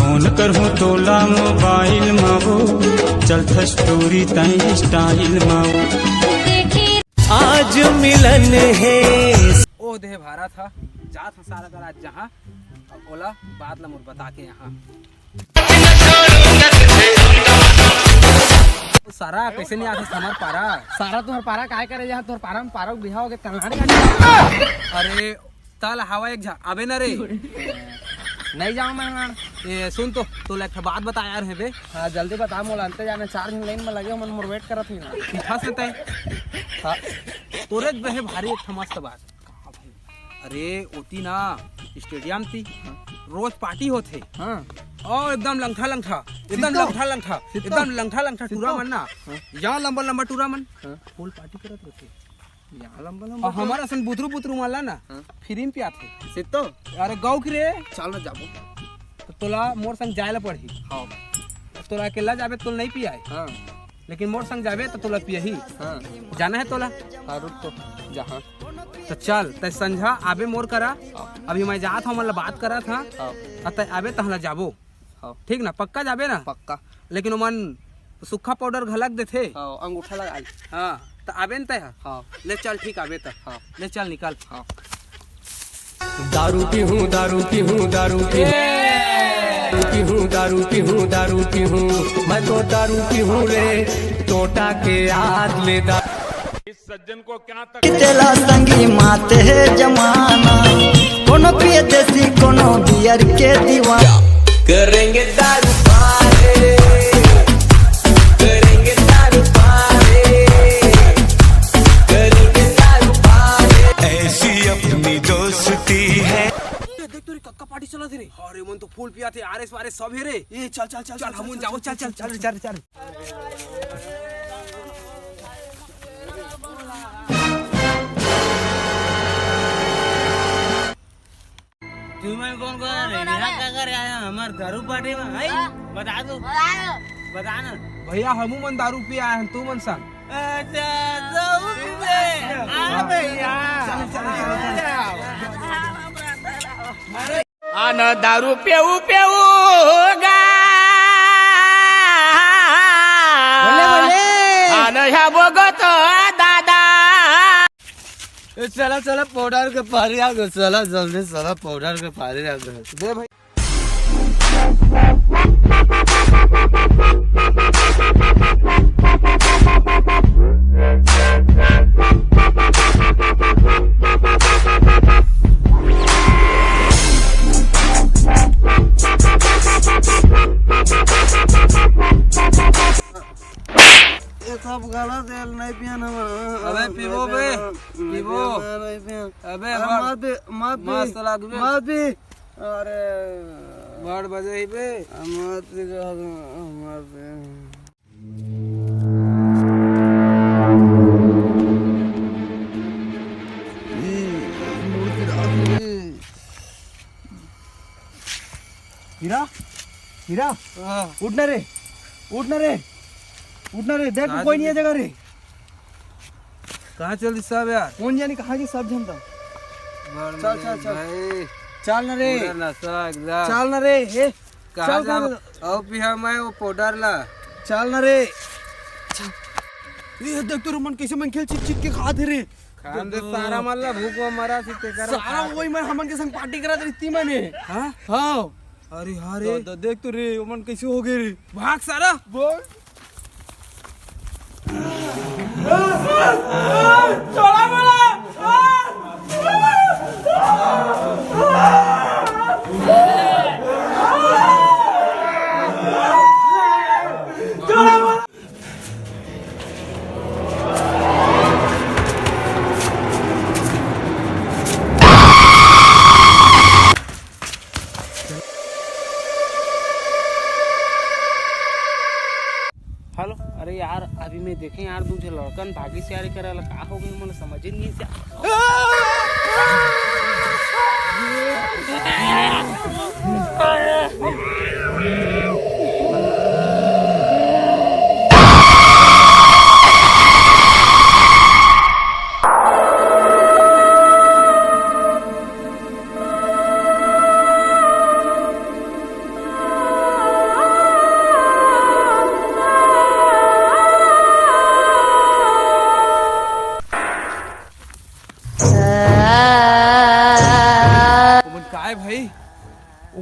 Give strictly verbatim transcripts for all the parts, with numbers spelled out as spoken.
Phone करहूँ तोला mobile मा वो, चलथस टूरी तैं स्टाइल मा वो। आज मिलन हे। ओ देह भारत ह, जात ह सारा करा जहाँ, अब ओला बात ला मोर बता के यहाँ। सारा कैसे नहीं आते हमार पारा? सारा तुम्हार पारा काय करे जहाँ तोर पारा में पारा बिहाव के कनाड़ी। अरे तल हवा एक झा, अबे ना रे। नहीं जाऊँ मैं वहाँ। ए, सुन तो, तो एक ठा बात बता यार, है बे। हाँ, जल्दी बता, मोला अंते जाने, चार झन लाइन में लगे हो, मन मोर वेट करत ही ना। पीछा से तय। हाँ। तोरे बहे भारी एक ठा मस्त बात। अरे, ओती ना, स्टेडियम ती, हाँ। रोज पार्टी होथे। हाँ। और एकदम लंगठा लंगठा, एकदम सित्तो। लंगठा लंगठा, सित्तो। एकदम लंगठा लंगठा सित्तो। टूरा मन ना। हाँ। यहाँ लंबा लंबा टूरा मन। हाँ। फुल पार्टी करत होथे। यहाँ लंबा लंबा और तो हमारा सन बुतरू बुतरू माला ना, हाँ। फ्री में पियाथे। सित्तो। अरे गौ की रे। चल ना जाबो। तो तोला मोर संग जाए ला पड़ही। हाँ। तोला अकेला जाबे तो नहीं पियाए। हाँ। लेकिन मोर संग जाबे तो तोला पियही। हाँ। जाना है तोला? हाँ, रुक तो, जहाँ। तो चल, तै संझा आबे मोर करा। हाँ। अभी मैं जात हूँ, मतलब बात करत हाँ। हाँ। और तै आबे तहला जाबो। हाँ। ठीक ना, पक्का जाबे ना? पक्का। लेकिन ओमन सूखा पाउडर घलक देथे। हाँ, अंगूठा लगा ले। हाँ, त आबे न तै ह? हाँ। ले चल, ठीक आबे त। हाँ। ले चल, निकल। हाँ। दारू पीहूँ, दारू पीहूँ, दारू पीहूँ। दारू पीहूँ, दारू पीहूँ, दारू पीहूँ। मैं तो दारू पीहूँ रे, टोटा के याद ले दा। इस सज्जन को क्या तक तेला संगी माते है जमाना, कोनो पिए देसी, कोनो बियर के दीवाना। करेंगे दारू पारे, करेंगे दारू पारे, करेंगे दारू पारे। ऐसी अपनी दोस्ती है। ए, देख तो रे, कक्का पार्टी चला थे रे। अरे मन तो फुल पिया थे, आरएस वारएस सब है रे। ए चल चल चल चल, चल, हम चल, जाओ, चल, चल, चल, चल, चल, चल। तुमन कौन कौन रहे? यहाँ का कर आया हमार दारू पार्टी में, हैं? हाँ। बता दो। बता दो। बता ना। भैया, हमू मन दारू पी आए हैं, तू मन संग। अच्छा, तो हाँ भैया। चल, चल, चल, चल। आन दारू पेऊ पेऊ गा। बोले, बोले। आन ह्या बोगत दादा। ए, चला, चला, पाउडर के पारी आ गयो, चला, जल्दी, चला, पाउडर के पारी आ गयो। दे भाई। ये सब गलत है, नहीं पियन हम। अबे पीबो बे, नहीं पियन, पीबो। नहीं पियन। अबे अरे बड़ मत पी, मत पी, मस्त लागबे। मत पी। अरे। बड़ बजे ही बे। मत पी, मत पी। हीरा, हीरा, हाँ। उठ ना रे, उठ ना रे, उठ ना रे, देख कहाँ कोई नहीं है चल जगह रे। कहाँ चल दी सब यार? कौन जाने कहाँ की सब जनता। चल, चल, चल। भाई, चल ना रे। पूरा नशा एकदम। चल ना रे, हे। कहाँ चल जा? कहाँ? आओ पिया मैं वो पाउडर ला। चल ना रे। चल। ये देख तो रुमन कैसे मन खेल चिक चिक के खात हे रे। खान दे तो सारा मल्ला भूख में मरा सी तेकर सारा खात। वही मन हमन के संग पार्टी करत रहिस ती मन हे। हाँ? हाँ। अरे हाँ रे। तो, तो देख तो रे, ओमन कैसे हो गए रे। भाग सारा। बोल। छोड़ा बोला। छोड़ा बोला। हेलो, अरे यार, अभी मैं देखे यार, दू झन लड़कन भागी से यार, करे ला का हो गई, मोला समझ ही नहीं से।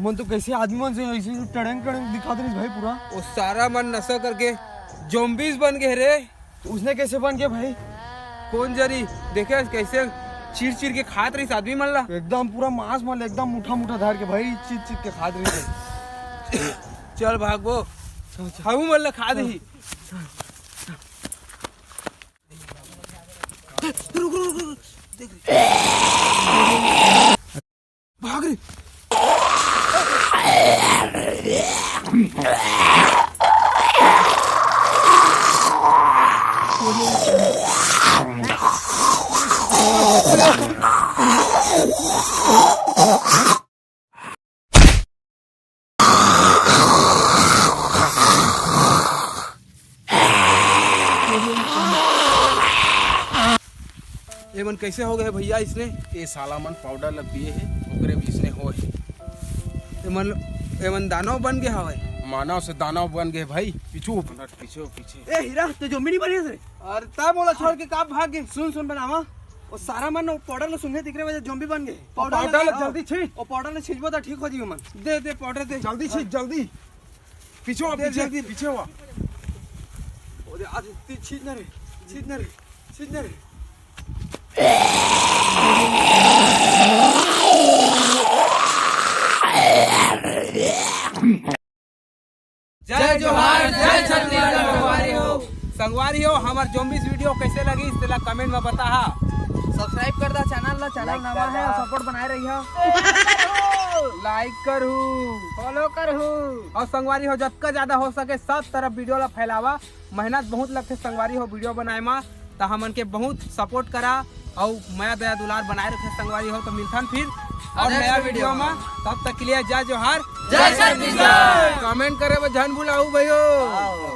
मन तो कैसे आदमी मन से ऐसे टड़ंग टड़ंग दिखात रहिस भाई पूरा। वो सारा मन नशा करके zombies बन गए रे। उसने कैसे बन गए भाई? कोन जनी देखे कैसे चीर चीर के खात रहिस आदमी मन ला। एकदम पूरा मांस मन एकदम मुठा मुठा धर के भाई चीर चीर के खात रहिस। चल भागबो, चल, चल। हमू मन ला खा देही। रुक, रुक, रुक, रुक। देख रे। भाग रे। ये मन कैसे हो गए भैया इसने? ये साला मन पाउडर ल पिए हे, ओकरे बीच ने हो हे। ये मन, ये मन दानव बन गए हवे। मानव से दानव बन गए भाई। पीछू। पीछे, पीछे। ए हीरा, तो zombie नहीं बने रे? अरे ता बोला छोड़ के का भाग गए? सुन, सुन बनावा। वो सारा मन वो पाउडर ल सुंघे दिख रहे वजह zombie बन गए। पाउडर पाउडर ल लगा। जल्दी छीट। वो पाउडर ल छीटबो तो ठीक हो जी मन। दे, दे पाउडर दे। जल्दी छीट, जल्दी। पीछे हुआ, दे, पीछे, दे, दे। पीछे हुआ। ओ दे, आ दे, ती छीट ना रे, छीट ना रे, छीट ना रे। जय जोहार, जय छत्तीसगढ़ संगवारी हो। संगवारी हो, हमार zombies video कैसे लगिस तेला comment में बताहा। Subscribe कर दा channel ला, channel like नवा कर हे, दा। Support बनाए रहिहा। Like करहू। Follow करहू। और संगवारी हो, जतका ज्यादा हो सके सब तरफ video ला फैलावा। मेहनत बहुत लगथे संगवारी हो video बनाए मा, त हमन के बहुत support करा और मया दया दुलार बनाए रखे संगवारी हो। तो मिलथन फिर और next नया video video मा। तब तक के लिए जय जोहार, जय छत्तीसगढ़। Comment करे बर झन भुलाहू भाइयो।